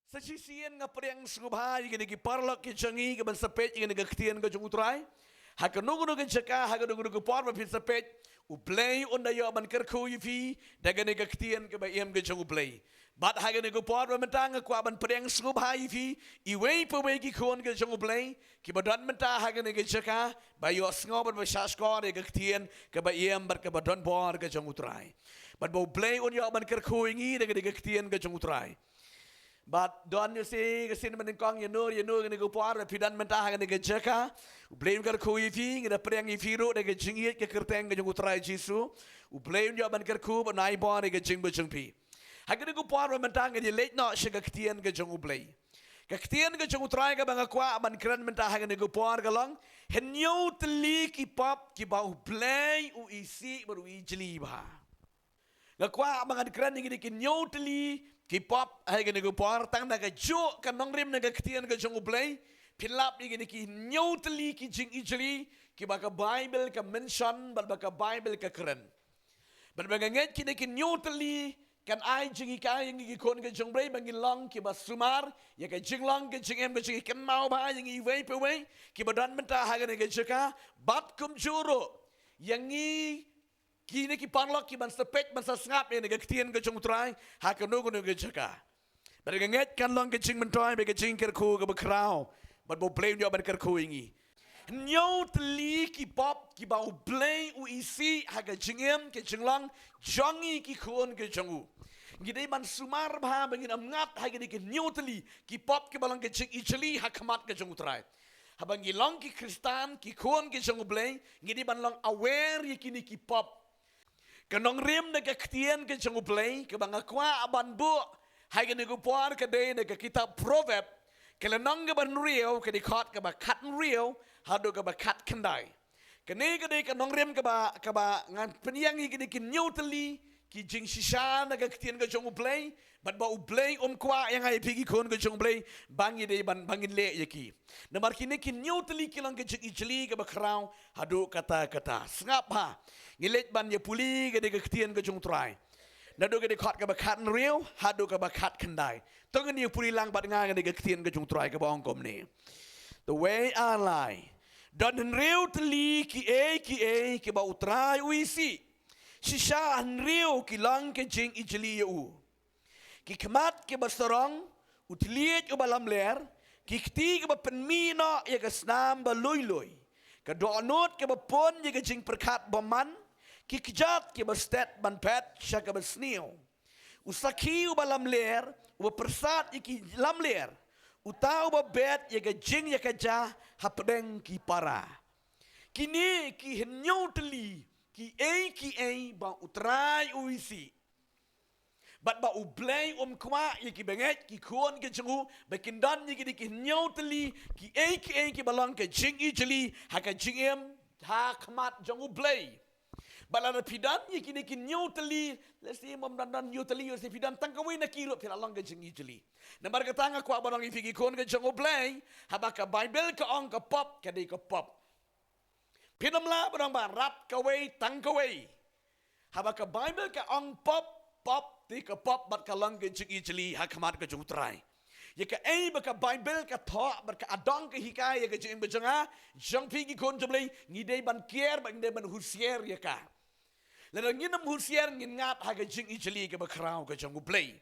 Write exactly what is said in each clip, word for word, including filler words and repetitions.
Sa shisien nga pdiang sngewbha ïa kine ki paralok ki jong ngi ki ban sa peit ïa kane ka ktien ka jong U Trai. Ha kano kano ka jaka, ha kano kano ka por ba phin sa peit, U Blei un da ïoh ban kyrkhu ïa phi da kane ka ktien kaba im ka jong U Blei. Bad ha kane ka por ba mynta nga kwah ban pdiang sngewbha ïa phi, iwei pa iwei ki khun ka jong U Blei kiba don mynta ha kane ka jaka, ba ïohsngew bad ba shahshkor ïa ka ktien kaba im bad kaba don bor ka jong U Trai. Bad ba U Blei un ïoh ban kyrkhu ïa ngi da kane ka ktien ka jong U Trai. Bad don ïa si ka sien ba nyngkong ïa no ïa no kane ka por ba phi don mynta ha kane ka jaka. U Blei un kyrkhu ïa phi, ngi da pdiang ïa phi ruh da ka jingïeit ka kyrteng ka jong U Trai Jisu. U Blei un ïoh ban kyrkhu bad un ai bor ïa ka jingbha jong phi. Ha kane ka por ba mynta ngi da leit noh sha ka ktien ka jong U Blei. Ka ktien ka jong U Trai kaba nga kwah ban kren mynta ha kane ka por ka long: Hynñiew tylli ki pop kiba U Blei u isih bad u ijli bha. Nga kwah ba ngan kren ïa kine ki hynñiew tylli ki pop ha kane ka por, tang da kajuh ka nongrim na ka ktien ka jong U Blei phin lap ïa kine ki hynñiew tylli ki jingijli kiba ka Baibl ka mention bad ba ka Baibl ka kren. Bad ba nga ngeit kine ki hynñiew tylli kan ai jinghikai ïa ngi ki khun ka jong U Blei ba ngin long kiba sumar ïa ka jinglong ka jingim ka jingkynmaw bha ïa ngi iwei pa iwei kiba don mynta ha kane ka jaka, bad kumjuh ruh ïa ngi kine ki paralok kiban sa peit ban sa sngap ïa kane ka ktien ka jong U Trai ha kano kano ka jaka. Bad nga ngeit kan long ka jingmyntoi bad ka jingkyrkhu kaba khraw, bad ba U Blei un ïoh ban kyrkhu ïa ngi. Hynñiew tylli ki pop kiba U Blei u isih ha ka jingim ka jinglong jong ngi ki khun ka jong U. Ngi dei ban sumar bha ba ngin ym ngat ha kine ki hynñiew tylli ki pop kiba long ka jingijli ha khmat ka jong U Trai. Haba ngi long ki Khristan, ki khun ki jong U Blei, ngi dei ban long aware ïa kine ki pop. Ka nongrim na ka ktien ka jong U Blei kaba nga kwah ban buh ha kane ka por ka dei na ka kitab Proverb, ka lynnong kaba hynriew, ka dkhot kaba khathynriew haduh kaba khatkhyndai. Kane ka dei ka nongrim kaba, kaba ngan pynïeng ïa kine ki hynñiew tylli ki jingshisha na ka ktien ka jong U Blei, bad ba U Blei um kwah ïa nga ïa phi ki khun ka jong U Blei ba ngi dei ban, ba ngin leh ïa ki. Namar kine ki hynñiew tylli ki long ka jingijli kaba khraw haduh katta katta. Sngap bha. Ngi leit ban ïa pule kane ka ktien ka jong U Trai. Naduh ka dkhot kaba khathynriew haduh kaba khatkhyndai. To ngin ïa pule lang bad nga kane ka ktien ka jong U Trai kaba ong kumne: Tawei ar lai. Don hynriew tylli kiei kiei kiba U Trai u isih. Shisha hynriew ki long ka jingijli ïa U. Ki khmat kiba sarong, u thylliej uba lamler, ki kti kiba pynmih noh ïa ka snam ba lui lui, ka dohnud kaba pun ïa ka jingpyrkhat bymman, ki kjat kiba stet ban phet sha kaba sniew. U sakhi uba lamler, uba pyrsad ïa ki lamler, uta uba bet ïa ka jingïakajia hapdeng ki para. Kine ki hynñiew tylli kiei kiei ba U Trai u isih. Bad ba U Blei um kwah ïa ki bangeit ki khun ki jong U ba kin don ïa kine ki hynñiew tylli kiei kiei kiba long ka jingijli ha ka jingim ha khmat jong U Blei. Bad lada phi don ïa kine ki hynñiew tylli, lehse ym don, don hynñiew tylli, lehse phi don tang kawei na ki ruh phi la long ka jingijli. Namar kata nga kwah ban ong ïa phi ki khun ki jong U Blei, haba ka Baibl ka ong ka pop, ka dei ka pop. Phin ym lah ban ong ba rat kawei tang kawei. Haba ka Baibl ka ong pop, pop, te ka pop bad ka long ka jingijli ha khmat ka jong U Trai. Ïa kaei ba ka Baibl ka thoh bad ka adong ka hikai ïa ka jingim ka jong nga, jong phi ki khun jong U Blei, ngi dei ban kiar bad ngi dei ban husiar ïa ka. Lada ngin ym husiar ngin ngat ha ka jingijli kaba khraw ka jong U Blei.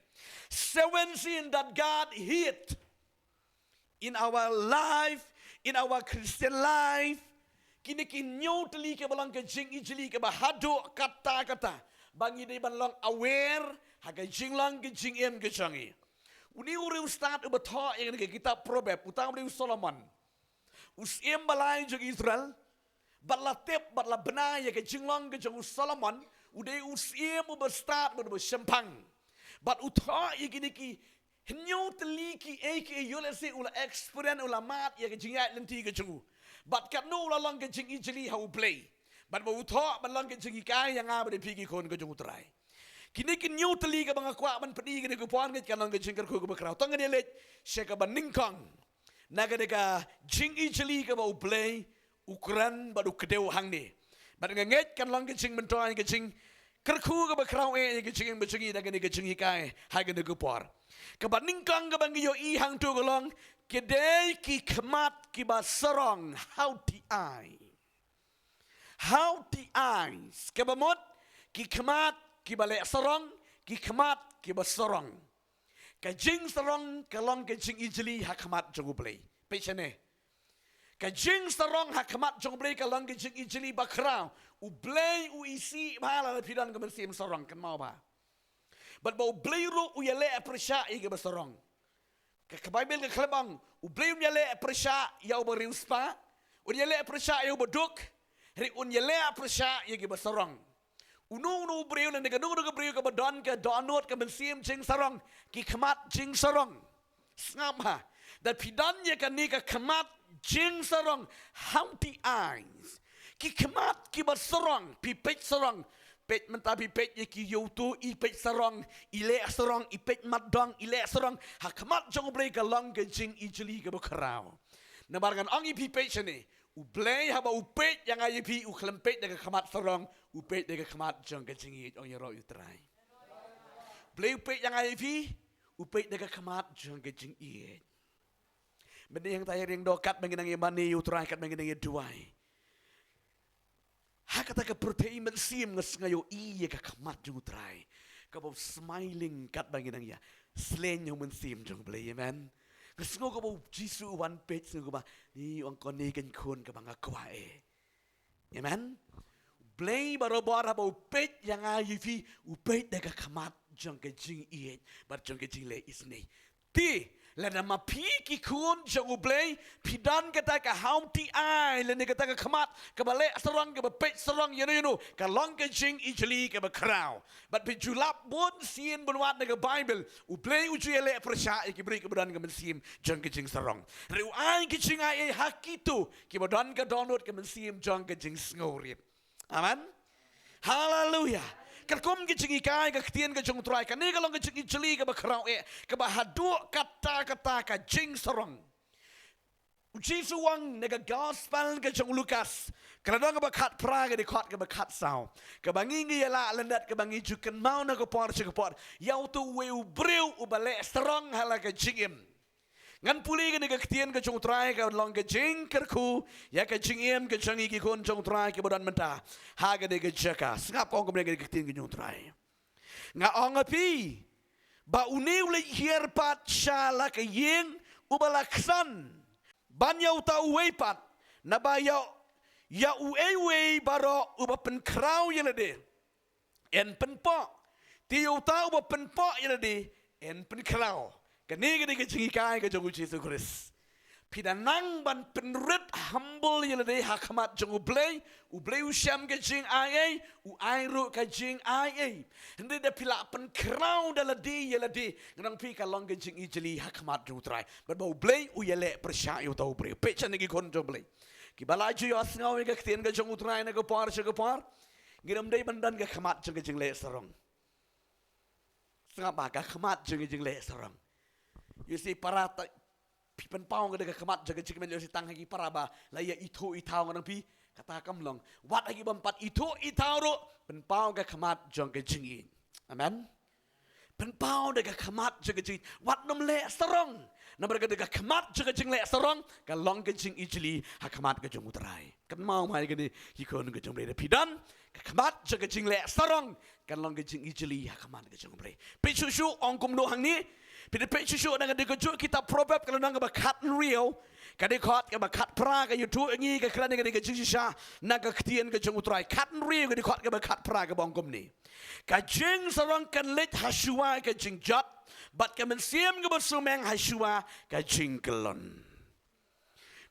Seven sins that God hate in our life, in our Christian life. Kine ki hynñiew tylli kiba long ka jingijli kaba haduh katta katta ba ngi dei ban long aware ha ka jinglong ka jingim ka jong ngi. Une u riewstad uba thoh ïa kane ka kitab Proverb, uta u dei u Solomon, u syiem ba lai jong Israel. Bad la tip bad la bna ïa ka jinglong ka jong u Solomon, u dei u syiem uba stad bad uba shemphang. Bad u thoh ïa kine ki hynñiew tylli kiei kiei, ïoh lehse u la experience, u la mad ïa ka jingïaid lynti ka jong u. Bad katno u la long ka jingijli ha U Blei. Bad ba u thoh ban long ka jinghikai ïa nga bad ïa phi ki khun ka jong U Trai. Kine ki hynñiew tylli kaba nga kwah ban pyni kane ka por, ngeit kan long ka jingkyrkhu kaba khraw. To ngin ïa leit sha kaba nyngkong na kane ka jingijli kaba U Blei u kren bad u kdew hangne. Bad nga ngeit kan long ka jingmyntoi, ka jingkyrkhu kaba khraw eh ïa ka jingim ka jong ngi da kane ka jinghikai ha kane ka por. Kaba nyngkong kaba ngi ïohi hangto ka long, ki dei ki khmat kiba sarong, haughty eye. Haughty eyes. Kaba mut, ki khmat kiba leh sarong, ki khmat kiba sarong. Ka jingsarong ka long ka jingijli ha khmat jong U Blei. Peit shane. Ka jingsarong ha khmat jong U Blei ka long ka jingijli bakhraw. U Blei u isih bha lada phi don ka mynsiem sarong, kynmaw bha. Bad ba U Blei ruh u ïaleh pyrshah ïa kiba sarong. Ka, ka Baibl ka khlem ong, U Blei um ïaleh pyrshah ïa uba riewspah, un ïaleh pyrshah ïa uba duk, hynrei un ïaleh pyrshah ïa kiba sarong. Uno uno u briew lane kano kano ka briew kaba don ka dohnud ka mynsiem jingsarong, ki khmat jingsarong. Sngap ha. Da phi don ïa kane ka khmat jingsarong, haughty eyes. Ki khmat kiba sarong, phi peit sarong. Peit mynta phi peit ïa ki ïa uto, i peit sarong, i leh sarong, i peit mat dong, i leh sarong. Ha khmat jong U Blei ka long ka jingijli kaba khraw. Namar ngan ong ïa phi, peit shane. U Blei haba u peit ïa nga ïa phi, u khlem peit da ka khmat sarong, u peit da ka khmat jong ka jingïeit, ong ïaroh ïa U Trai. U Blei u peit ïa nga ïa phi, u peit da ka khmat jong ka jingïeit. Mynta hangta ïa ring doh katba ngi nang ïa mane ïa U Trai, katba ngi nang ïa duwai. Ha kata ka pyrthei mynsiem nga sngew ïohi ïa ka khmat jong U Trai. Kaba smiling katba ngi nang ïa sleng ïa u mynsiem jong U Blei, amen. Nga sngew kaba U Jisu u wan peit, sngew kaba, ni ong kane ka khun kaba nga kwah eh. Amen. U Blei barabor haba u peit ïa nga ïa phi, u peit da ka khmat jong ka jingïeit bad jong ka jingleh isynei. Te lada ma phi ki khun jong U Blei, phi don kata ka haughty eye lane kata ka khmat kaba leh sarong, kaba peit sarong ïano ïano, ka long ka jingijli kaba khraw. Bad phi ju lap bun sien bun wat na ka Baibl, U Blei u ju ïaleh pyrshah ïa ki briew kiba don ka mynsiem jong ka jingsarong. Hynrei u ai ka jingai ei ha kito kiba don ka dohnud ka mynsiem jong ka jingsngewrit. Amen. Haleluya. Katkum ka jinghikai ka ktien ka jong U Trai, kane ka long ka jingijli kaba khraw eh, kaba haduh katta katta ka jingsarong. U Jisu u ong na ka gospel ka jong u Lukas, ka lynnong kaba khatphra, ka dkhot kaba khatsaw, kaba ngi ngi ïa lah lyndet, kaba ngi ju kynmaw na ka por sha ka por, ïa uto uwei u briew uba leh sarong ha la ka jingim. Ngan pule kane ka ktien ka jong U Trai, ka long ka jingkyrkhu ïa ka jingim ka jong ngi ki khun jong U Trai kiba don mynta ha kane ka jaka. Sngap, ka ong kumne kane ka ktien ka jong U Trai. Nga ong ha phi ba une u leit hiar pat sha la ka ïing uba la ksan ban ïa uta uwei pat, naba ïa, ïa uei uwei baroh uba pynkhraw ïa lade, yn pynpoh. Te ïa uta uba pynpoh ïa lade, yn pynkhraw. Kane ka dei ka jinghikai ka jong U Jisu Khrist. Phi da nang ban pynrit, humble ïa lade ha khmat jong U Blei, U Blei u shem ka jingai ei, u ai ruh ka jingai ei. Hynrei da phi la pynkhraw da lade ïa lade, ngan ong phi, ka long ka jingijli ha khmat jong U Trai. Bad ba U Blei u ïaleh pyrshah ïa uta u briew. Peit shane ki khun jong U Blei kiba la ju ïohsngew ïa ka ktien ka jong U Trai na ka por sha ka por. Ngim dei ban don ka khmat jong ka jingleh sarong. Sngap ba, ka khmat jong ka jingleh sarong. Ïoh shi para ta, phi pynpaw ka dei ka khmat jong ka jingkmen, ïoh shi tang ha ki para ba la ïa ithuh ithaw, ngan ong phi, kata kam long. Wat ha ki bym pat ithuh ithaw ruh, pynpaw ka khmat jong ka jingïeit. Amen. Pynpaw da ka khmat jong ka jingïeit. Wat nym leh sarong. Namar ka dei ka khmat jong ka jingleh sarong, ka long ka jingijli ha khmat ka jong U Trai. Kynmaw mai kane ki khun ka jong U Blei, da phi don ka khmat jong ka jingleh sarong, ka long ka jingijli ha khmat ka jong U Blei. Peit shuh shuh, ong kumno hangne. Phi da peit shuh shuh na ka dei ka jong kitab Proverb, ka lynnong kaba khathynriew, ka dkhot kaba khatphra, ka ïathuh ïa ngi ka kren ïa ka dei ka jingshisha na ka ktien ka jong U Trai. Khathynriew, ka dkhot kaba khatphra, kaba ong kumne. Ka jingsarong kan leit ha shuwa ka jingjot, bad ka mynsiem kaba sumeng ha shuwa ka jingkyllon.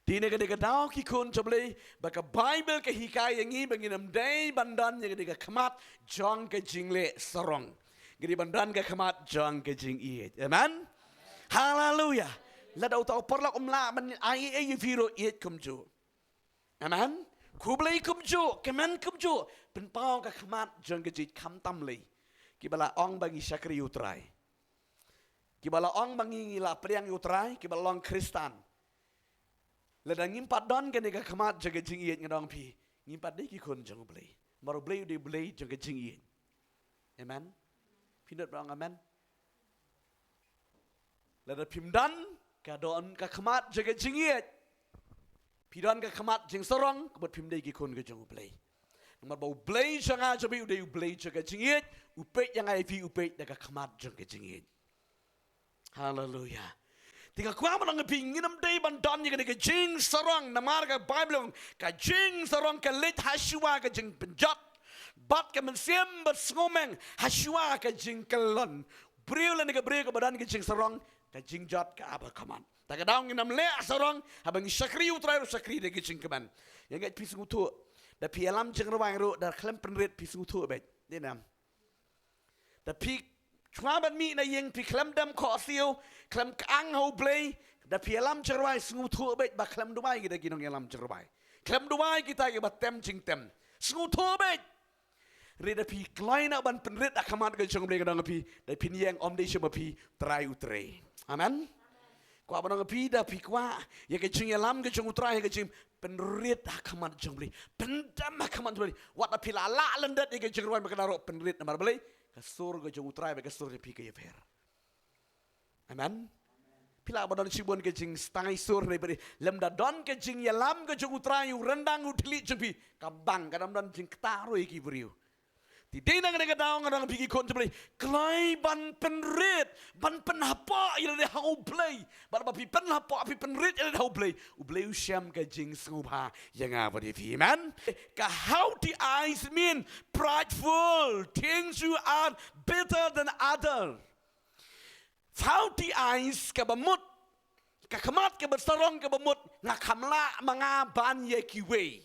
Te na ka dei ka daw ki khun jong U Blei, ba ka Baibl ka hikai ïa ngi ba ngin ym dei ban don ïa ka dei ka khmat jong ka jingleh sarong. Ngi dei ban don ka khmat jong ka jingïeit. Amen. Haleluya. Lada uta u paralok um lah ban ai ei ïa phi ruh, ïeit kumjuh. Amen. Khublei kumjuh, kmen kumjuh. Pynpaw ka khmat jong ka jingïeit, khamtam lei kiba la ong ba ngi shakri U Trai, kiba la ong ba ngi la pdiang U Trai, kiba la long Khristan. Lada ngim pat don kane ka khmat jong ka jingïeit, ngan ong phi, ngim pat dei ki khun jong U Blei. Namar U Blei u dei U Blei jong ka jingïeit. Amen. Phi nud ban ong amen? Lada phim don, ka don ka khmat jong ka jingïeit. Phi don ka khmat jingsarong, ka mut phim dei ki khun ka jong U Blei. Namar ba U Blei jong nga jong phi u dei U Blei jong ka jingïeit, u peit ïa nga ïa phi u peit da ka khmat jong ka jingïeit. Haleluya. Te nga kwah ban ong ïa phi ngin ym dei ban don ïa kane ka jingsarong namar ka Baibl ong ka jingsarong ka leit ha shuwa ka jingpynjot. Bad ka mynsiem bad sngewmeng ha shuwa ka jingkyllon. Briew lane ka briew kaba don ka jingsarong ka jingjot ka ap ha khmat. Ta ka daw ngin ym leh sarong haba ngi shakri U Trai ruh shakri da ka jingkmen. Ïa ngeit phi sngewthuh. Da phi ïalam jingrwai ruh da khlem pynrit phi sngewthuh beit. Dei nam. Da phi shuwa ban mih na ïing phi khlem dem khohsiew, khlem kyang ha U Blei, da phi ïalam jingrwai sngewthuh beit ba khlem duwai ki da ki nongïalam jingrwai. Khlem duwai kita kiba tem jingtem. Sngewthuh beit. Hynrei da phi kloi noh ban pynrit ha khmat ka jong U Blei ka dang phi, da phin ïeng ym dei shuh ba phi trai u trei. Amen. Kwah ban ong ïa phi da phi kwah ïa ka jingïalam ka jong U Trai ïa ka jingpynrit ha khmat jong U Blei. Pyndem ha khmat jong U Blei. Wat la phi la lah lyndet ïa ka jingrwai ma ka dang ruh pynrit namar balei? Ka sur ka jong U Trai bad ka sur jong phi ka ïapher. Amen. Phi lah ban don shibun ka jingstad sur ne bad lymda don ka jingïalam ka jong U Trai u ryndang u thylliej jong phi. Ka bang ka dang don jingktah ruh ïa ki briew. Te dei na kane ka daw nga dang phi ki khun jong U Blei. Kloi ban pynrit, ban pynhapoh ïa lade ha U Blei. Bad ba phi pynhapoh phi pynrit ïa lade ha U Blei. U Blei u shem ka jingsngewbha ïa nga bad ïa phi. Amen. Ka haughty eyes mean prideful, things you are better than other. Haughty eyes kaba mut, ka khmat kaba sarong kaba mut, nga kham lah ma nga ban ïa kiwei.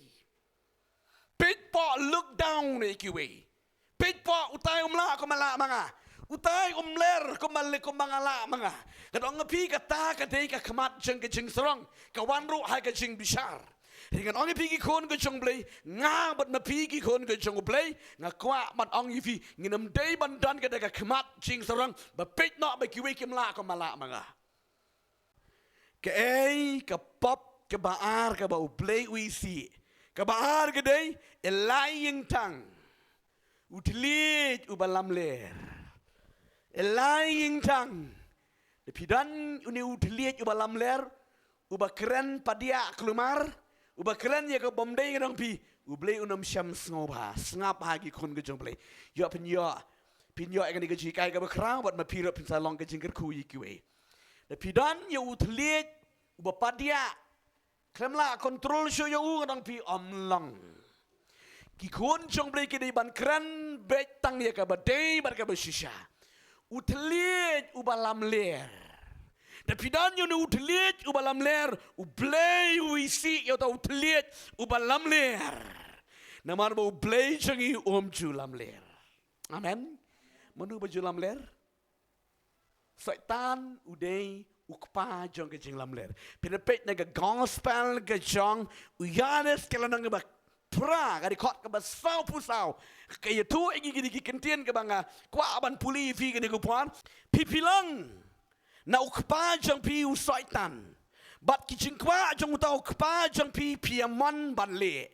Peit poh look down ïa kiwei. Peit poh utai um lah kumba lah ma nga. Utai um ler kumba le kumba nga lah ma nga. Ka dang ong phi kata ka dei ka khmat jong ka jingsarong. Ka wan ruh ha ka jingbishar. Hynrei ngan ong ïa phi ki khun ka jong U Blei, nga bad ma phi ki khun ka jong U Blei, nga kwah ban ong ïa phi, ngin ym dei ban don kata ka khmat jingsarong, ba peit noh ba kiwei kim lah kumba lah ma nga. Kaei ka pop kaba ar kaba U Blei u isih? Kaba ar ka dei, a lying tongue. U thylliej uba lamler. A lying tongue. Da phi don une u thylliej uba lamler, uba kren padiah khlumar, uba kren ïa ka bym dei, nga dang phi, U Blei un ym shem sngewbha. Sngap ha ki khun ka jong U Blei. Ïoh phin ïoh, phin ïoh ïa kane ka jinghikai kaba khraw bad ma phi ruh phin sa long ka jingkyrkhu ïa kiwei. Da phi don ïa u thylliej uba padiah, khlem lah control shuh ïa u, nga dang phi, ym long. Ki khun jong U Blei ki dei ban kren beit tang ïa kaba dei bad kaba shisha. U thylliej uba lamler. Da phi don ïa une u thylliej uba lamler, U Blei u isih ïa uta u thylliej uba lamler. Namar ba U Blei jong ngi um ju lamler. Amen. Mano ba ju lamler? Soitan u dei u kpa jong ka jinglamler. Phin peit na ka gospel ka jong u Ïoannis ka lynnong kaba phra, ka dkhot kaba sawphew saw. Ka ïathuh ïa ngi kine ki kyntien kaba nga kwah ban pule ïa phi kane ka por. Phi phi long na u kpa jong phi u Soitan. Bad ki jingkwah jong uta u kpa jong phi phi ïa mon ban leh.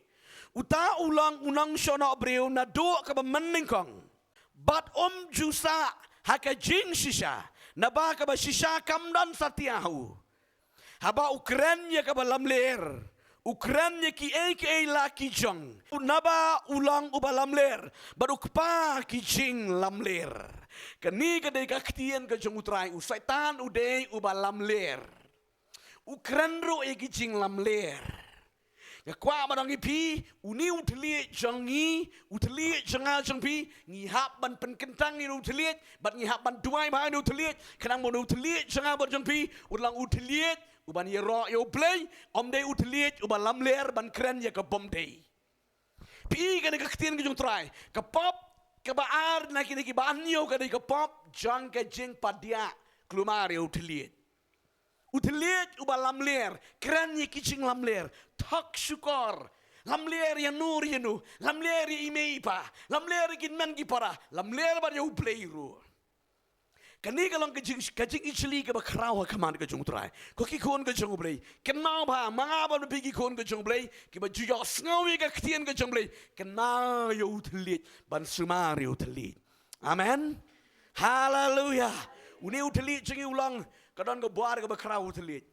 Uta u long u nongshong noh briew naduh kaba mynnyngkong. Bad um ju sah ha ka jingshisha, naba kaba shisha kam don satia ha u. Haba u kren ïa kaba lamler, u kren ïa kiei kiei la ki jong. Naba u long uba lamler, bad u kpa ki jinglamler. Kane ka dei ka ktien ka jong U Trai, u Soitan u dei uba lamler. U kren ruh ïa ki jinglamler. Nga kwah ban ong ïa phi, une u thylliej jong ngi, u thylliej jong nga jong phi, ngi hap ban pynkyntang ïa une u thylliej, bad ngi hap ban duwai bha ïa une u thylliej, khnang ba une u thylliej jong nga bad jong phi, un long u thylliej uban ïaroh ïa U Blei, ym dei u thylliej uba lamler ban kren ïa ka bym dei. Phi, kane ka ktien ka jong U Trai, ka pop kaba ar na kine kiba hynñiew ka dei ka pop jong ka jingpadiah khlumar ïa u thylliej. U thylliej uba lamler, kren ïa ki jinglamler, thok shukor, lamler ïa no ïa no, lamler ïa i mei i pa, lamler ïa ki hynmen ki para, lamler bad ïa U Blei ruh. Kane ka long ka jing, ka jingijli kaba khraw ha khmat ka jong U Trai. Ko ki khun ka jong U Blei, kynmaw bha, ma nga bad ma phi ki khun ka jong U Blei, kiba ju ïohsngew ïa ka ktien ka jong U Blei, kynmaw ïa u thylliej, ban sumar ïa u thylliej. Amen. Haleluya. Une u thylliej jong ngi u long Ka don ka bor kaba khraw u thylliej.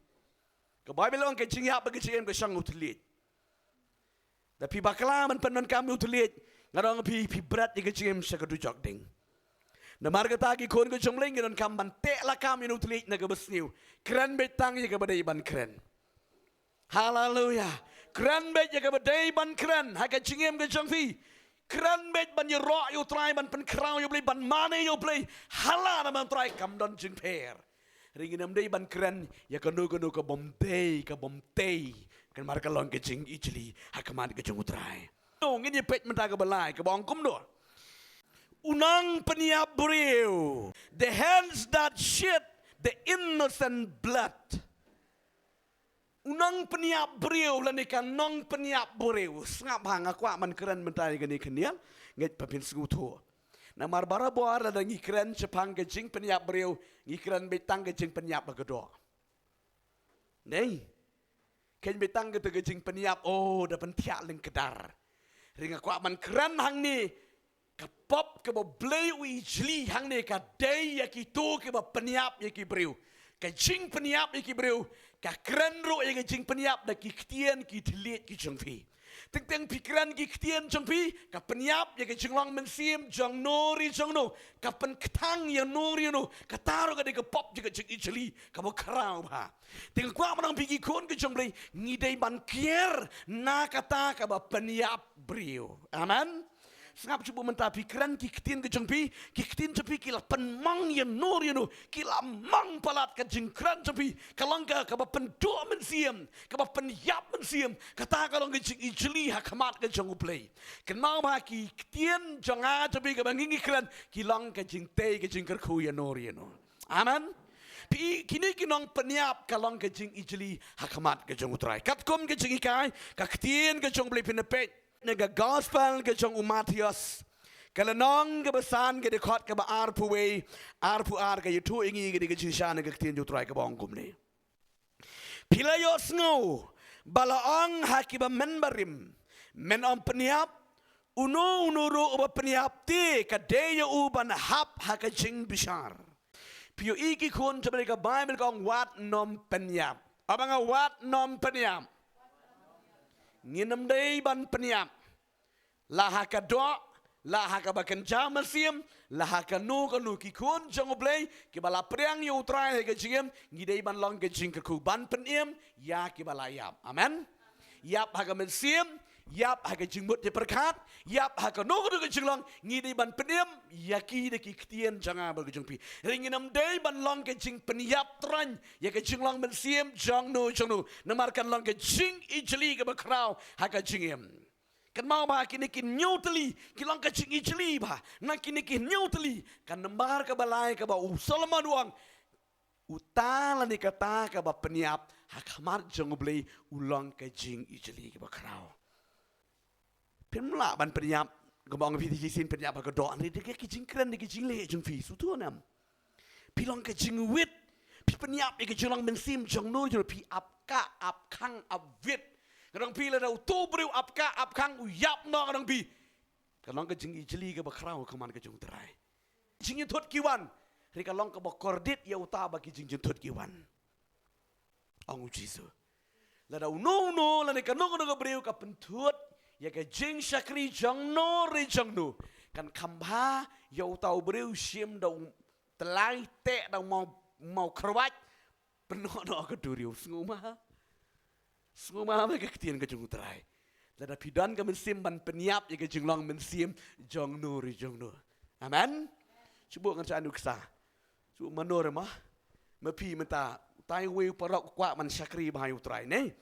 Ka Baibl ong ka jingïap bad ka jingim ka shong ha u thylliej. Da phi bakla ban pyndonkam ïa u thylliej, nga ong phi, phi bret ïa ka jingim sha ka dujok ding. Namar kata ki khun ka jong U Blei ngi donkam ban teh lakam ïa u thylliej na kaba sniew. Kren beit tang ïa kaba dei ban kren. Haleluya. Kren beit ïa kaba dei ban kren ha ka jingim ka jong phi. Kren beit ban ïaroh ïa u Trai, ban pynkhraw ïa u Blei, ban mane ïa u Blei. Hala na man Trai kam don jingpher. Ring ngin ym dei ban kren ïa kano kano ka bym dei, ka bym tei. Kan mar ka long ka jingijli ha khmat ka jong u Trai. No, ngin ïa peit mynta kaba lai, kaba ong kumno. U nongpynïap briew. The hands that shed the innocent blood. U nongpynïap briew lane ka nongpynïap briew. Sngap ha, nga kwah ban kren mynta ïa kane ka khyndiat, ngeit ba phin sngewthuh. Namar barabor lada ngi kren shaphang ka jingpynïap briew, ngi kren beit tang ka jingpynïap ba ka doh. Dei. Khein beit tang kata ka jingpynïap, oh, da pynthiah lyngkdar. Ring nga kwah ban kren hangne, ka pop kaba U Blei u ijli hangne ka dei ïa kito kiba pynïap ïa ki briew. Ka jingpynïap ïa ki briew ka kren ruh ïa ka jingpynïap da ki ktien ki thylliej ki jong phi. Teng teng phi kren ki ktien jong phi, ka pynïap ïa ka jinglong mynsiem jong no re jong no, ka pynkthang ïa no re no, kata ruh ka dei ka pop jong ka jingijli kaba khraw bha. Te nga kwah ban ong ïa phi ki khun ki jong U Blei, ngi dei ban kiar na kata kaba pynïap briew. Amen. Sngap shuh mynta, phi kren ki ktien ki jong phi, ki ktien jong phi ki la pynmong ïa no re ïa no, ki la mong palat ka jingkren jong phi, ka long ka, kaba pynduh mynsiem, kaba pynïap mynsiem, kata ka long ka jingijli ha khmat ka jong U Blei. Kynmaw ba ki ktien jong nga jong phi kaba ngi ngi kren, ki long ka jingtei ka jingkyrkhu ïa no re ïa no. Amen. Phi, kine ki nongpynïap ka long ka jingijli ha khmat ka jong U Trai. Katkum ka jinghikai, ka ktien ka jong U Blei phin peit na ka gospel ka jong u Mathaios, ka lynnong kaba san, ka dkhot kaba arphew wei, arphew ar, ka ïathuh ïa ngi ka dei ka jingshisha na ka ktien jong U Trai kaba ong kumne. Phi la ïohsngew ba la ong ha kiba mynbarim, men ym pynïap, uno uno ruh uba pynïap te ka dei ïa u ban hap ha ka jingbishar. Phi ïohi ki khun jong U Blei, ka Baibl ka ong wat nym pynïap. Aba nga wat nym pynïap. Ngin ym dei ban pynïap. La ha ka doh, la ha kaba kynja mynsiem, la ha kano kano, ki khun jong U Blei kiba la pdiang ïa U Trai ha ka jingim, ngi dei ban long ka jingkyrkhu ban pynim ïa kiba la ïap. Amen. Ïap ha ka mynsiem, ïap ha ka jingmut jingpyrkhat, ïap ha kano kano ka jinglong, ngi dei ban pynim ïa ki da ki ktien jong nga bad ka jong phi. Ring ngin ym dei ban long ka jingpynïap tyraiñ ïa ka jinglong mynsiem jong no jong no. Namar kan long ka jingijli kaba khraw ha ka jingim. Kynmaw ba kine ki hynñiew tylli ki long ka jingijli bha. Na kine ki hynñiew tylli, ka nambar kaba lai kaba u Solomon u ong, uta lane kata kaba pynïap ha khmat jong U Blei u long ka jingijli kaba khraw. Phim lah ban pynïap, kaba ong phi te shisien pynïap ha ka doh, hynrei da ki jingkren, da ki jingleh jong phi, sngewthuh ne em? Phi long ka jingwit. Phi pynïap ïa ka jinglong mynsiem jong no jong no, phi ap kah, ap khang, ap wit. Nga ong phi, lada uto u briew ap kah, ap khang, u ïap noh, nga ong phi, ka long ka jingijli kaba khraw ha khmat ka jong U Trai. Jingïathut ki wan, hynrei ka long kaba kordit ïa uta ba ki jingïathut ki wan. Ong U Jisu. Lada uno uno lane kano kano ka briew ka pynthut ïa ka jingshakri jong no re jong no, kan kham bha ïa uta u briew shim da u tyllai, teh da u maw, maw kyrwat, pynnoh noh ka duriaw. Sngewma. Sngewma ba ka ktien ka jong U Trai. Lada phi don ka mynsiem ban pynïap ïa ka jinglong mynsiem jong no re jong no. Amen. Shu buh ngan sha nuksa. Shu mano re ma. Ma phi mynta, utai uwei u paralok u kwah ban shakri bha ïa U Trai, ne?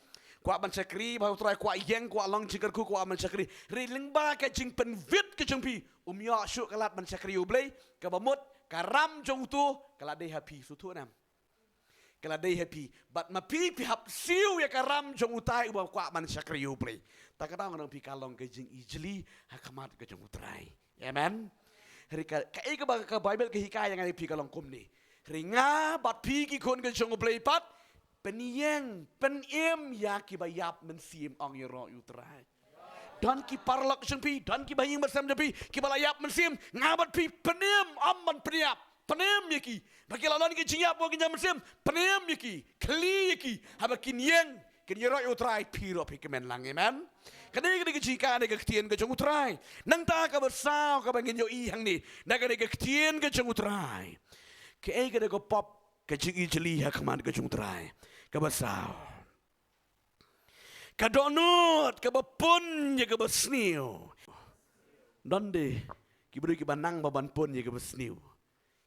Kwah ban shakri bha ïa U Trai, kwah ïeng, kwah long jingkyrkhu, kwah ban shakri. Hynrei lyngba ka jingpynwit ka jong phi, um ïoh shuh ka lad ban shakri ïa U Blei, kaba mut ka ram jong uto ka la dei ha phi, sngewthuh ne em? Ka la dei ha phi. Bad ma phi phi hap siew ïa ka ram jong utai uba kwah ban shakri ïa U Blei, ta ka daw nga ong phi ka long ka jingijli ha khmat ka jong U Trai. Amen. Hynrei ka, kaei kaba ka Baibl ka hikai ïa nga ïa phi ka long kumne. Hynrei nga bad phi ki khun ka jong U Blei pat, pynïeng, pynim ïa kiba ïap mynsiem, ong ïaroh ïa U Trai. Don ki paralok jong phi, don kiba ïing ba sem jong phi kiba la ïap mynsiem, nga bad phi pynim, ym ban pynïap. Pynim ïa ki. Ba ki la don ki jingïap bad ki jingïap mynsiem. Pynim ïa ki. Khlieh ïa ki. Haba kin ïeng, kin ïaroh ïa u Trai, phi ruh phi kmen lang. Amen. Kane ka dei ka jinghikai na ka ktien ka jong u Trai. Nangta kaba saw kaba ngin ïohi hangne na kane ka ktien ka jong u Trai. Kaei ka dei ka pop ka jingijli ha khmat ka jong u Trai? Kaba saw, ka dohnud kaba pun ïa kaba sniew. Don de ki briew kiba nang ba ban pun ïa kaba sniew.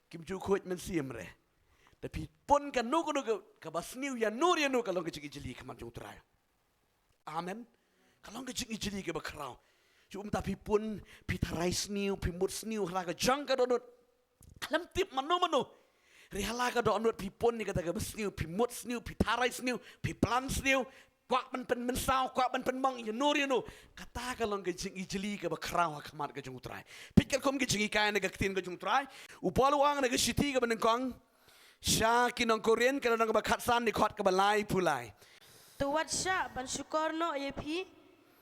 Kim ju khuid mynsiem re. Te phi pun kano kano ka, kaba sniew ïano re ïano, ka long ka jingijli ha khmat jong u Trai. Amen. Ka long ka jingijli kaba khraw. Ju um ta phi pun, phi tharai sniew, phi mut sniew ha la ka jong ka dohnud. Lem tip mano mano. Hynrei ha la ka dohnud phi pun ïa kata kaba sniew, phi mut sniew, phi tharai sniew, phi plan sniew. Kwah ban pynmynsaw, kwah ban pynmong ïano re ïano. Kata ka long ka jingijli kaba khraw ha khmat ka jong u Trai. Peit katkum ka jinghikai na ka ktien ka jong u Trai. U Paul u ong na ka shithi kaba nyngkong sha ki nong Korinth, ka lynnong kaba khatsan, dkhot kaba laiphew lai. To wat shah ban shukor noh ïa phi.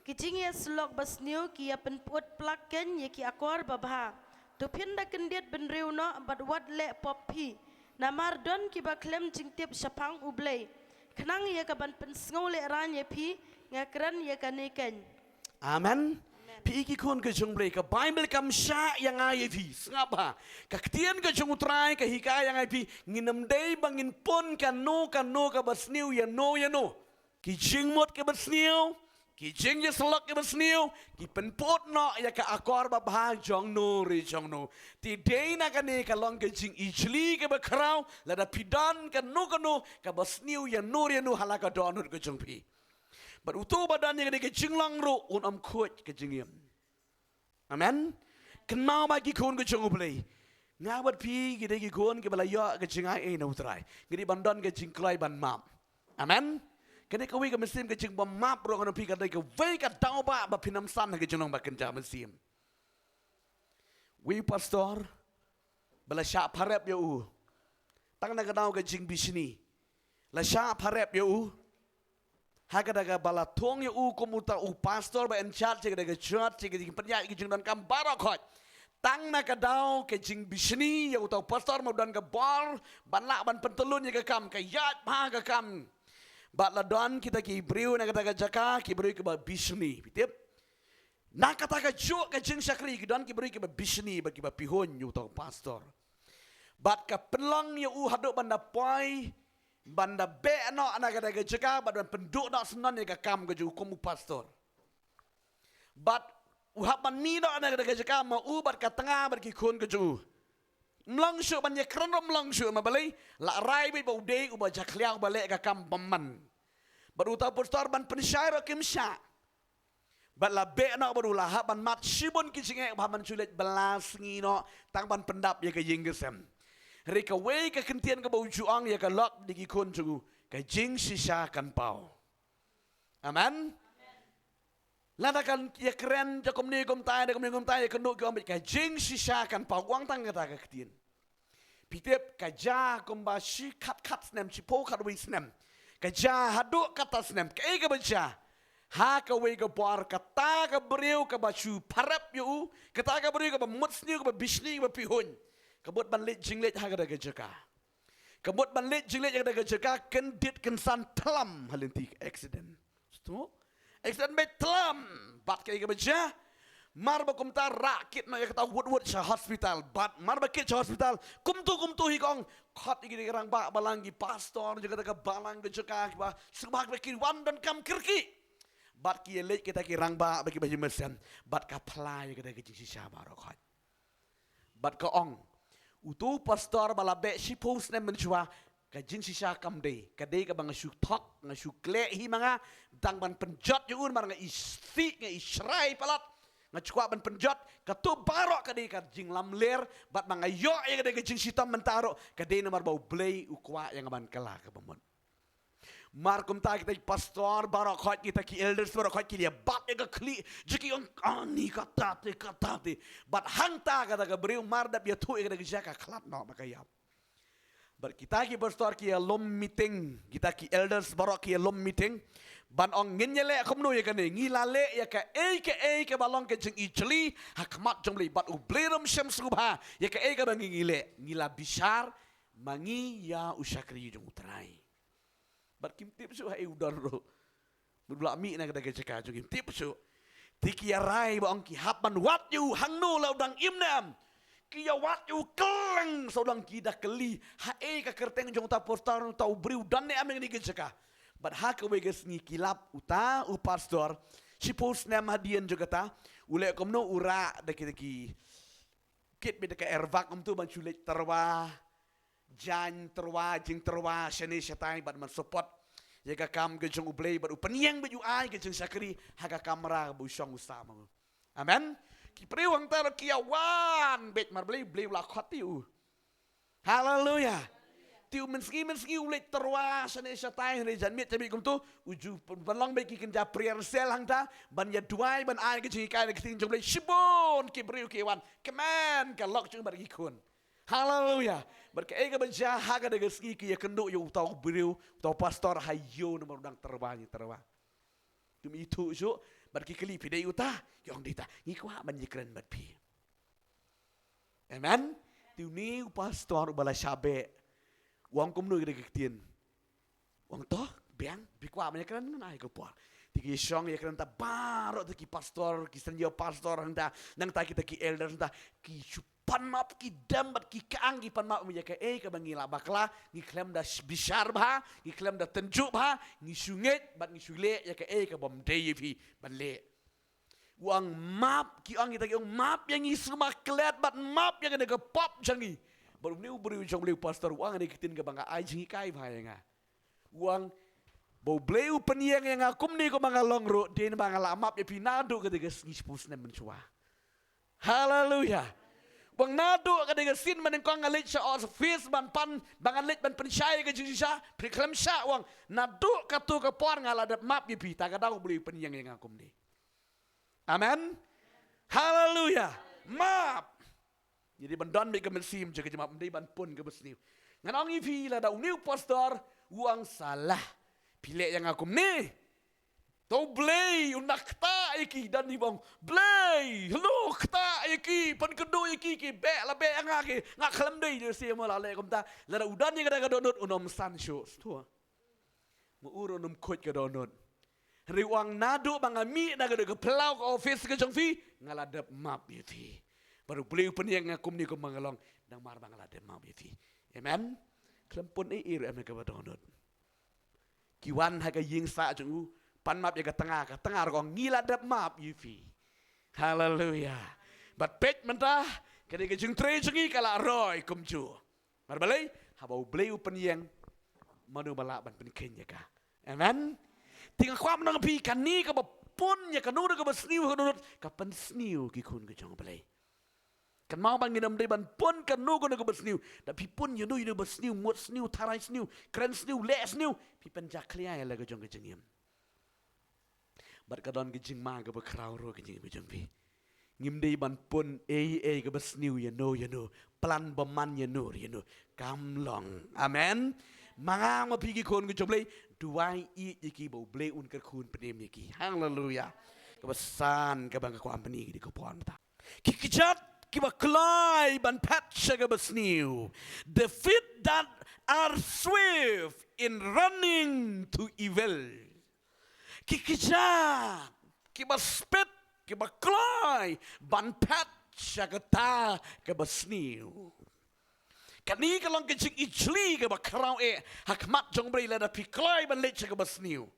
Ki jingïasyllok basniew ki ïa pynput plak kein ïa ki akor babha. To phin da kyndit bynriew noh bad wat leh pop phi. Namar don kiba khlem jingtip shaphang U Blei. Khnang ïa kaban pynsngew lehraiñ ïa phi, nga kren ïa kane kein. Amen. Amen. Phi i ki khun ka jong U Blei, ka Baibl kam shah ïa nga ïa phi. Sngap bha. Ka ktien ka jong u Trai ka hikai ïa nga ïa phi, ngin ym dei ba ngin pun kano kano kaba sniew ïano ïano. Ki jingmut kiba sniew, ki jingïasyllok kiba sniew, ki pynput noh ïa ka akor babha jong no re jong no. Te dei na kane ka long ka jingijli kaba khraw, lada phi don kano kano kaba sniew ïano re ïano ha la ka dohnud ka jong phi. Bad uto uba don ïa kane ka jinglong ruh un ym khuid ka jingim. Amen. Kynmaw ba ki khun ka jong U Blei, nga bad phi ki dei ki khun kiba la ïoh ka jingaiei na u Trai. Ngi dei ban don ka jingkloi ban map. Amen. Kane kawei ka mynsiem ka jingbym map ruh ngan ong phi ka dei kawei ka daw ba, ba phin ym san ha ka jinglong ba kynja mynsiem. Wei u pastor ba la shah pharep ïa u. Tang na ka daw ka jingbishni la shah pharep ïa u. Ha kata kaba la thung ïa u kum uta u pastor ba in charge ïa kata ka church, ïa ka jingpynïaid ïa ka jingdonkam baroh khoit. Tang na ka daw ka jingbishni ïa uta u pastor ba u don ka bor ban lah ban pyntyllun ïa ka kam, ka ïaid bha ka kam. Bad la don kita ki briew na kata ka jaka, ki briew kiba bishni. Phi tip? Na kata ka juk ka jingshakri ki don ki briew kiba bishni bad kiba pihuiñ ïa uta u pastor. Bad ka pynlong ïa u haduh ban da poi, ban da beh noh na kata ka jaka, bad ban pynduh noh syndon ïa ka kam ka jong u kum u pastor. Bad u hap ban mih noh na kata ka jaka ma u bad ka tnga bad ki khun ka jong u. Ym long shuh ban ïakren ruh ym long shuh, ma balei? La rai beit ba u dei uba jakhlia, uba leh ka kam bymman. Bad uta u pastor ban pynshai ruh kim shah. Bad la beh noh bad u la hap ban mad shibun ki jingeh ba hap ban shu leit bylla sngi noh tang ban pyndap ïa ka ïing ka sem. Hynrei kawei ka ktien kaba u ju ong ïa ka lok bad ki khun jong u, ka jingshisha kan paw. Amen. Lada kan ïakren da kumne kumtai, da kumne kumtai, ïa kano ki ong beit ka jingshisha kan paw, u ong tang kata ka ktien. Phi tip, ka jia kumba shi khatkhat snem, shiphew khatwei snem. Ka jia haduh kata snem, kaei kaba jia? Ha kawei ka bor kata ka briew kaba shu pharep ïa u, kata ka briew kaba mut sniew, kaba bishni, kaba pihuiñ, ka mut ban leit jingleit ha kata ka jaka. Ka mut ban leit jingleit ha kata ka jaka, kyndit kynsan thlam ha lynti, accident. Accident beit thlam. Bad kaei kaba jia? Mar ba kumta rah kit noh ïa kata wut wut sha hospital. Bad mar ba kit sha hospital, kumto kumto hi ka ong, khot ïa ki rangbah balang, ki pastor jong kata ka balang ka jaka, kiba sngewbha ba kin wan donkam kyrkieh. Bad ki ïaleit kita ki rangbah bad kiba ïamynsiem. Bad ka phla ïa kata ka jingshisha baroh khoit. Bad ka ong, uto u pastor ba la beh shiphew snem mynshuwa, ka jingshisha kam dei, ka dei kaba nga shu thok, nga shu khleh hi ma nga, tang ban pynjot ïa u, namar nga isih, nga ishrai palat, nga shu kwah ban pynjot. Kato baroh ka dei ka jinglamler, bad ma nga ïoh ïa ka dei ka jingshitom mynta ruh, ka dei namar ba U Blei u kwah ïa nga ban kylla kaba mut. Mar kumta kita ki pastor baroh khoit, kita ki elders baroh khoit ki leit bat ïa ka khlieh, jong ki ong, ani kata te, kata te. Bad hangta kata ka briew mar dep ïathuh ïa kata ka jaka, khlad noh bad ka ïap. Bad kita ki pastor ki ïalum meeting, kita ki elders baroh ki ïalum meeting. Ban ong ngin ïaleh kumno ïa kane, ngi la leh ïa kaei kaei kaba long ka jingijli ha khmat jong U Blei, bad U Blei ruh um shym sngewbha ïa kaei kaba ngi ngi leh, ngi la bishar ma ngi ïa u shakri jong U Trai. Bad kim tip shuh haei u don ruh. Mut u la mih na kata ka jaka jong kim tip shuh. Te ki ïa rai ba ong ki hap ban wad ïa u hangno la u dang im ne em. Ki ïa wad ïa u kylleng sa u dang ki da kylli. Haei ka kyrteng jong uta u pastor, uta u briew u don ne em ha kane ka jaka. Bad ha kawei ka sngi ki lap uta u pastor. Shiphew snem hadien jong kata. U leh kumno, u rah da kita ki kit beit da ka airbag kumto ban shu leit tyrwa, jan tyrwa, jingtyrwa shane shatai, bad ban support ïa ka kam ka jong U Blei, bad u pynïeng beit ïa u ai ka jingshakri ha ka kamra ba u shong u sah ma u. Amen. Ki briew hangta ruh ki ïa wan beit, namar balei? U Blei u la khot ïa u. Haleluia. Te u mynsngi mynsngi u leit tyrwa shane shatai, hynrei janmiet janmiet kumto u ju pynlong beit ki kynja prayer cell hangta ban ïa duwai, ban ai ka jinghikai na ka ktien jong U Blei. Shibun ki briew ki wan, kmen ka lok jong u bad ki khun. Haleluia. Bad kaei kaba jia, ha kata ka sngi ki ïakynduh ïa uta u briew, uta u pastor ha ïew, namar u dang tyrwa, jingtyrwa. Te um ithuh shuh, bad ki kylli, phi dei uta? Ki ong dei uta. Ngi kwah ban ïakren bad phi. Amen. Te une u pastor uba la shah beh u ong kumno ïa kata ka ktien? U ong to, biang, phi kwah ban ïakren, ngan ai ka por. Te ki shong ïakren ta baroh, te ki pastor, ki senior pastor hangta, nangta kita ki elders hangta, ki shu pan map, ki dem bad ki kyang, ki pan map ïa kaei kaba ngi la bakla. Ngi khlem da sh-, bishar bha, ngi khlem da tynjuh bha, ngi shu ngeit bad ngi shu leh ïa kaei kaba ym dei ïa phi ban leh. U ong map, ki ong kita ki ong map ïa ngi sngewma klet bad map ïa kane ka pop jong ngi. Bad une u briew jong U Blei, u pastor, u ong kane ka ktien kaba nga ai jinghikai bha ïa nga. U ong ba U Blei u pynïeng ïa nga kumne kumba nga long ruh, dei namar ba nga la map ïa phi naduh kata ka sngi shiphew snem mynshuwa. Haleluia. U ong naduh kata ka sien mynnyngkong nga leit sha office ban pan, ba ngan leit ban pynshai ka jingshisha, phi khlem shah, u ong naduh kato ka por nga la dep map ïa phi, ta ka daw U Blei u pynïeng ïa nga kumne. Amen. Haleluia. Map. Ngi dei ban don beit ka mynsiem jong ka jingmap, ym dei ban pun kaba sniew. Ngan ong ïa phi, lada une u pastor u ong sa lah phi leh ïa nga kumne, to U Blei un da ktah ïa ki, don hi ba ong Blei, hello, ktah ïa ki, pynkynduh ïa ki, ki beh la beh ïa nga, ki nga khlem dei, lehse ma la leh kumta. Lada u don ïa kata ka dohnud un ym san shuh. Shuh. Ma u ruh un ym khuid ka dohnud. Hynrei u ong naduh ba nga mih na kata ka phyllaw ka office ka jong phi, nga la dep map ïa phi. Bad U Blei u pynïeng ïa nga kumne kumba nga long, namar ba nga la dep map ïa phi. Amen. Khlem pun ei ei ruh em ha kaba dohnud. Ki wan ha ka ïing sah jong u, pan map ïa ka tnga, ka tnga ruh ka ong ngi la dep map ïa phi. Haleluia. Bad peit mynta, kane ka jingtrei jong ngi ka la roi kumjuh. Namar balei? Haba U Blei u pynïeng, mano ba lah ban pynkheiñ ïa ka? Amen. Te nga kwah ban ong ïa phi, kane kaba pun ïa kano kano kaba sniew, kano kano ka pynsniew ki khun ka jong U Blei. Kynmaw ba ngin ym dei ban pun kano kano kaba sniew. Da phi pun ïano ïano ba sniew, mut sniew, tharai sniew, kren sniew, leh sniew, phi pynjakhlia ïa la ka jong ka jingim. Bad ka don ka jingma kaba khraw ruh ha ka jingim ka jong phi. Ngim dei ban pun ei ei kaba sniew ïano ïano, plan bymman ïano ïano. Kam long. Amen. Ma nga ma phi ki khun ka jong U Blei, duwai ïeit ïa ki ba U Blei un kyrkhu, un pynim ïa ki. Haleluia. Kaba san kaba nga kwah ban pyni ïa ki dei ka por mynta. Ki kjat kiba kloi ban phet sha kaba sniew. The feet that are swift in running to evil. Ki kjat kiba spit, kiba kloi ban phet sha kata kaba sniew. Kane ka long ka jingijli kaba khraw eh ha khmat jong U Blei lada phi kloi ban leit sha kaba sniew.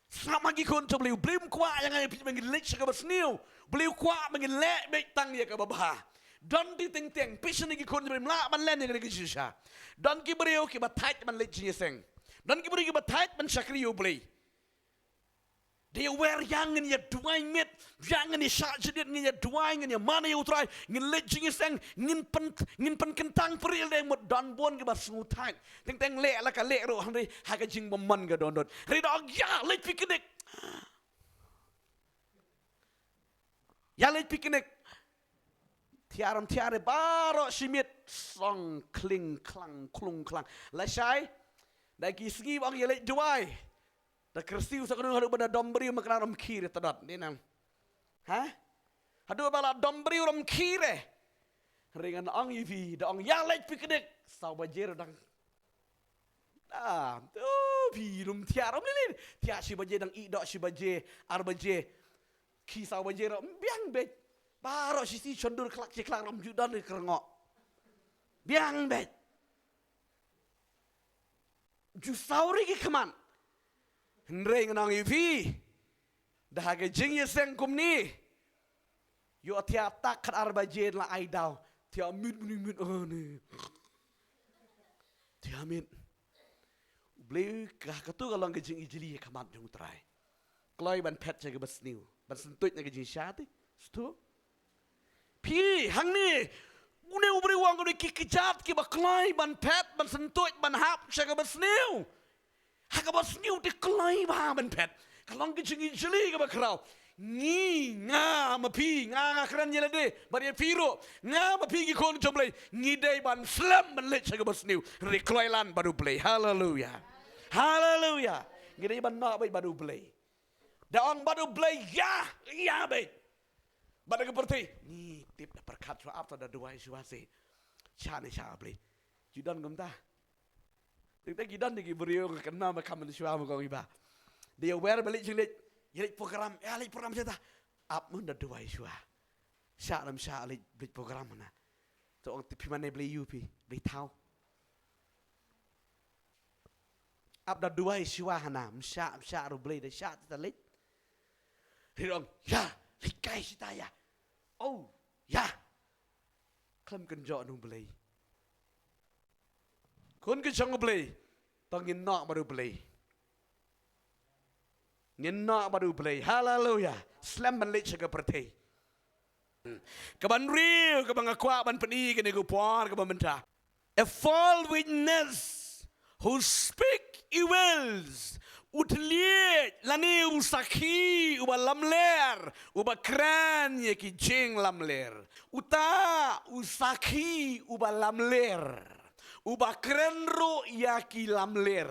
Sngap ma ki khun jong U Blei, U Blei um kwah ïa nga ïa phi ba ngin leit sha kaba sniew. U Blei u kwah ba ngin leh beit tang ïa kaba bha. Don dei teng teng, phi shane ki khun jong U Blei, ym lah ban len ïa kane ka jingshisha. Don ki briew kiba thait ban leit jingïaseng. Don ki briew kiba thait ban shakri ïa U Blei. Dei wer ïa ngin ïa duwai miet, ïa ngin ïa shah jingit, ngin ïa duwai, ngin ïa mane ïa U Trai, ngin leit jingïaseng, ngin pyn, ngin pynkyntang pyrshah lei, mut don bun kiba sngewthait. Teng teng leh la ka leh ruh hynrei ha ka jingbymman ka dohnud. Hynrei da ong ïa leit picnic. Ïa leit picnic. Thiar ym thiar, baroh shi miet song kling klang klung klang. Lashai da ki sngi ba ong ïa leit duwai, da kyrsiew sa kynnoh haduh ban da dom briew, ma kynnoh ym khie re tadot ne nang. Ha? Haduh ba la dom briew ym khie re. Ring an ong ïa phi, da ong ïa leit picnic, saw baje ruh dang. Ah, tu phi, ym thiar ym lili. Thiar shi baje dang, i doh shi baje, ar baje, khie saw baje ruh biang beit. Baroh shi sngi shondur khlak shi khlak ym ju don ri kyrngoh. Biang beit. Ju saw ri ki khmat. Hynrei ngan ong ïa phi, da ha ka jingïaseng kumne, ïoh thiar tak khatar baje la ai daw. Thiar miet, miet, miet, oh ne. Thiar miet. U Blei ka, katu ka long ka jingijli ha khmat jong U Trai. Kloi ban phet sha kaba sniew, ban syntuid na ka jingshisha te. Stu. Phi, hangne, une u briew u ong kane, ki kjat kiba kloi ban phet, ban syntuid, ban hap sha kaba sniew. Ha kaba sniew te kloi bha ban phet. Ka long ka jingijli kaba khraw. Ngi, nga ma phi, nga, nga kren ïa lade bad ïa phi ruh, nga ma phi ki khun jong U Blei, ngi dei ban slem ban leit sha kaba sniew. Ri kloi lan bad U Blei. Haleluia. Haleluia. Ngi dei ban noh beit bad U Blei. Da ong bad U Blei ïa, ïa beit. Bad da ka pyrthei ngi tip da pyrkhat shuwa, ap to da duwai shuwa se. Sha ne sha Blei. Ju don kumta. Teng teng ki don de ki briew, nga kynmaw ba kham mynshuwa ma kong i Bah. Da ïa wer ba leit jingleit, ïa leit program, ïa leit program sha ta. Ap mon da duwai shuwa. Sha lam sha leit, leit program na. To ong te phi mane Blei ïa phi, Blei thaw. Ap da duwai shuwa hana, ym shah, ym shah ruh Blei, da shah te ta leit. Ri ong, ïa, leit kai shi ta ïa. Oh, ïa. Khlem kynjoh na U Blei. Khun ki jong U Blei, to ngin noh bad U Blei. Ngin noh bad U Blei. Haleluia. Slem ban leit sha ka pyrthei. Kaba hynriew kaba nga kwah ban pyni kane ka por kaba mynta. A false witness who speak evils. U thylliej lane u sakhi uba lamler, uba kren ïa ki jinglamler. Uta u sakhi uba lamler, uba kren ruh ïa ki lamler.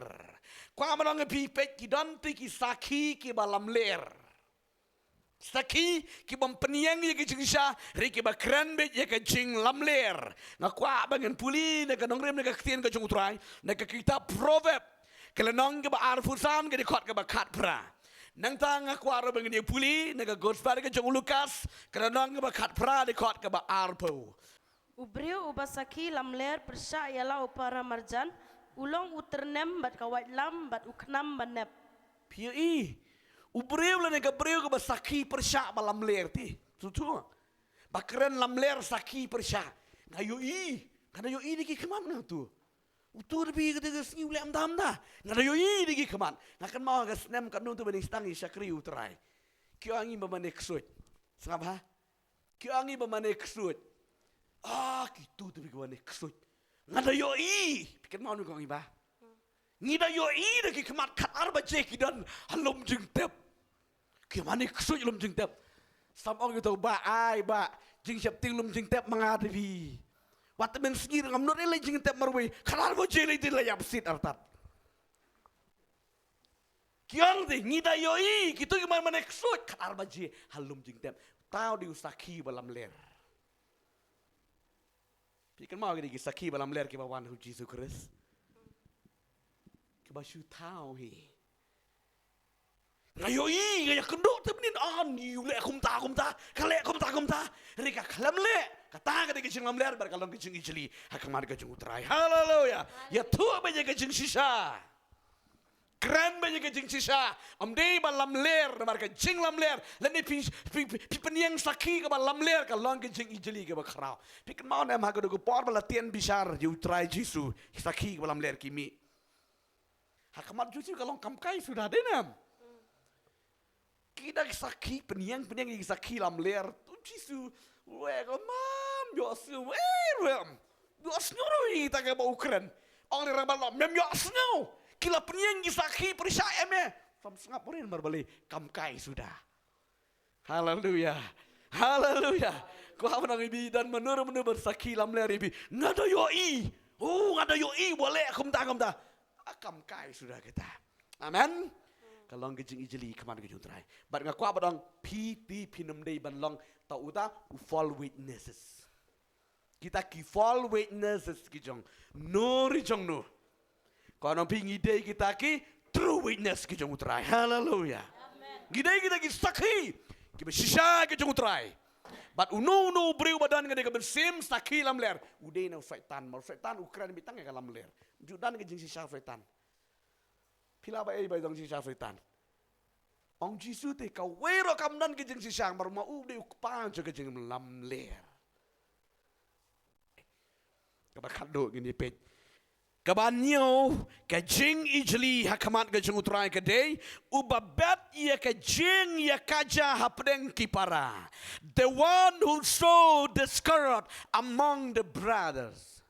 Kwah ban ong ïa phi, peit, ki don te ki sakhi kiba lamler. Sakhi kibym pynïeng ïa ka jingshisha, hynrei kiba kren beit ïa ka jinglamler. Nga kwah ba ngin pule na ka nongrim na ka ktien ka jong U Trai, na ka kitab Proverb, ka lynnong kaba arphew san, ka dkhot kaba khatphra. Nangta nga kwah ruh ba ngin ïa pule na ka Gospel ka jong u Lukas, ka lynnong kaba khatphra, dkhot kaba arphew. U briew uba sakhi lamler pyrshah ïa la u para marjan, u long u tyrnem bad ka waitlam bad u khnam ba nep. Phi ïohi, u briew lane ka briew kaba sakhi pyrshah ba lamler te. Tu tu. Ba kren lamler sakhi pyrshah. Nga ïohi, nga da ïohi da ki khmat nga tu. Utu da phi kata ka sngi u leh ym dam da. Nga da ïohi da ki khmat. Nga kynmaw ka snem katno tu ba ning sdang ïa shakri U Trai. Ki ong ngi ba mane ksuid. Sngap ha? Ki ong ngi ba mane ksuid. Ah, kitu te ki mane ksuid. Nga da ïohi. Phi kynmaw ne kong i Bah? Ngi da ïohi da ki khmat, khatar baje ki don ha lum jingtep. Ki mane ksuid lum jingtep. Sam ong ïa uto u bah, ai bah, jingsheptieng lum jingtep ma nga te phi. Wat te mynsngi ruh ngam nud ei leit jingtep marwei. Khatar baje leit te la ïap sit artat. Ki ong te, ngi da ïohi, kitu ki man mane ksuid, khatar baje ha lum jingtep. Tau dei u sakhi ba lamler. Phi kynmaw ki dei ki sakhi ba lamler kiba wan ha u Jisu Khrist. Kiba shu thaw hi. Nga ïohi, nga ïakynduh te mynnin, ah, ni u leh kumta kumta, ka leh kumta kumta. Hynrei ka khlem leh, kata ka dei ka jinglamler bad ka long ka jingijli ha khmat ka jong U Trai. Haleluia. Ïathuh beit ïa ka jingshisha. Kren beit ïa ka jingshisha. Ym dei ba lamler, namar ka jinglamler, lane phi, phi, phi, phi pynïeng sakhi kaba lamler, ka long ka jingijli kaba khraw. Phi kynmaw ne em ha kano ka por ba la tieng bishar ïa U Trai Jisu, sakhi kaba lamler ki mih. Ha khmat Jisu ka long kam kai suda, dei ne em? Ki da ki sakhi pynïeng, pynïeng ïa ki sakhi lamler. Tu Jisu, wei ka mam ïohsngew, wei ruh em ïohsngew ruh ïa kita kiba u kren. Ong lei rangbah lok, mem ïohsngew. Ki la pynïeng ki sakhi pyrshah em eh. Sam sngap rin mar balei, kam kai suda. Haleluia. Haleluia. Kwah ban ong ïa phi don mano mano ban sakhi lamler ïa phi. Nga da ïohi. Oh, nga da ïohi ba leh kumta kumta. Ah, kam kai suda kita. Amen. Ka long ka jingijli ha khmat ka jong U Trai. Bad nga kwah ban ong phi te phin ym dei ban long ta uta u false witnesses. Kita ki false witnesses ki jong. No ri jong no. Ka nang phi ngi dei kita ki true witness ki jong U Trai. Hallelujah. Ngi dei kita ki sakhi kiba shisha ki jong U Trai. Bad uno uno u briew ba don ka dei ka mynsiem sakhi lamler, u dei na u Soitan, namar u Soitan u kren beit tang ïa ka lamler. Ju don ka jingshisha Soitan. Phi lah ba ei ba jingshisha Soitan. Ong Jisu te kawei ruh kam don ka jingshisha namar ma u dei u kpa jong ka jinglamler. Kaba khatduh ngin ïa peit. Kaba hynñiew, ka jingijli ha khmat ka jong U Trai ka dei uba bet ïa ka jingïakajia hapdeng ki para. The one who sow discord among the brothers.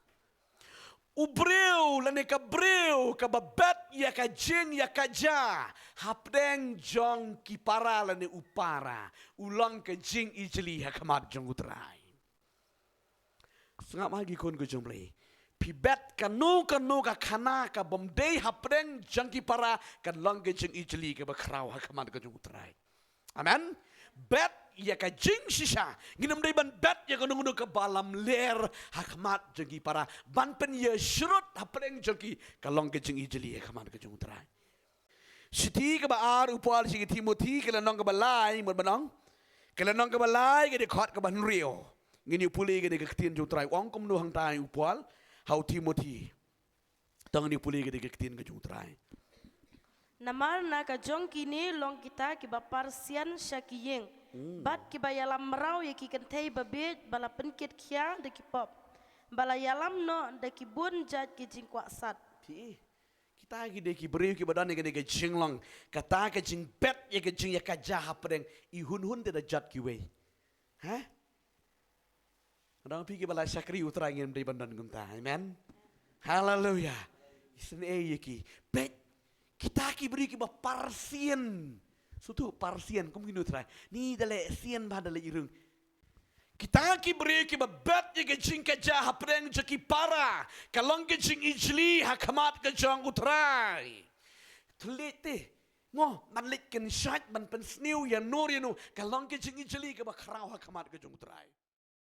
U briew lane ka briew kaba bet ïa ka jingïakajia hapdeng jong ki para lane u para, u long ka jingijli ha khmat jong U Trai. Sngap ma ki khun ka jong U Blei. Phi bet kano kano ka khana kabym dei hapdeng jong ki para, kan long ka jingijli kaba khraw ha khmat ka jong U Trai. Amen. Bet ïa ka jingshisha. Ngin ym dei ban bet ïa kano kano kaba lamler ha khmat jong ki para, ban pynïasyrut hapdeng jong ki, ka long ka jingijli ha khmat ka jong U Trai. Shithi kaba ar u Paul sha ki Timothi, ka lynnong kaba lai, mut ban ong, ka lynnong kaba lai, ka dkhot kaba hynriew. Ngin ïa pule kane ka ktien jong U Trai, u ong kumno hangta u Paul ha u Timothi. To ngin ïa pule kane ka ktien ka jong U Trai. Namar na ka jong kine long kita kiba par sian sha ki ïing, bad kiba ïalam mraw ïa ki kynthei babieit ba la pynkit khia da ki pop, ba la ïalam noh da ki bun jait ki jingkwah sat. Phi, kita ki dei ki briew kiba don ïa kane ka jinglong, kata ka jingbet ïa ka jingïakajia hapdeng, i hun hun te da jot kiwei. Ha? Nga ong phi kiba la shakri U Trai ngim dei ban don kumta. Amen. Hallelujah. Isynei ïa ki. Peit, kita ki briew kiba par sian. Shuh tu par sian kum kine U Trai. Ni da leh sian bha da leh rung. Kita ki briew kiba bet ïa ka jingkajia hapdeng jong ki para, ka long ka jingijli ha khmat ka jong U Trai. Thylliej te, mo, ban leit kynshait, ban pynsniew ïa no ïa no, ka long ka jingijli kaba khraw ha khmat ka jong U Trai.